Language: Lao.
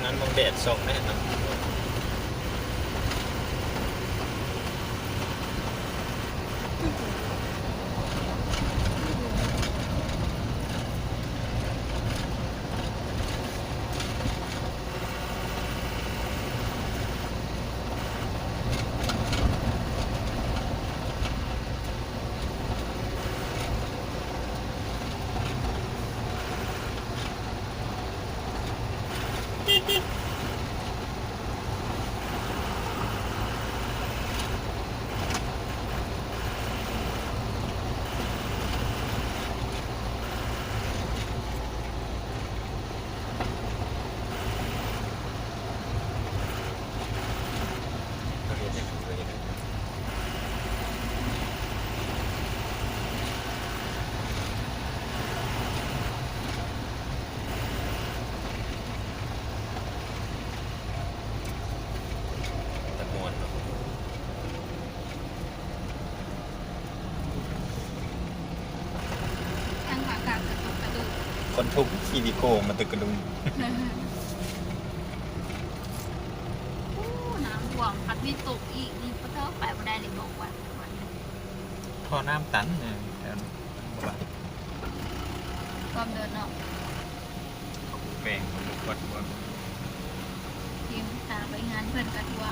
ນັ້ນ ມອງແດດສ່ອງແນ່ນອນ. ຕາມ່ວນເນາະ. ທາງຂາກັບກະຕົກກະດຸກ ຄົນທຸກຂີ່ວິໂກ້ມາຕຶກກະດຸງ. ໂອ້ ນ້ຳຖ້ວມ ພັດມີຕົກອີກນີ້ ປະເທີ ໄປບໍ່ໄດ້ເລີຍ ບໍ່ວັດ ບໍ່ວັດ. ທໍ່ນ້ຳຕັນ ເອີ ແຖວນີ້ບໍ່ໄດ້ ຄວາມເດີນເນາະ. ເຂົາແປງ ເຂົາບໍ່ກວດບໍ່ ທີມຕາໄປງານເພິ່ນກະທົ່ວ.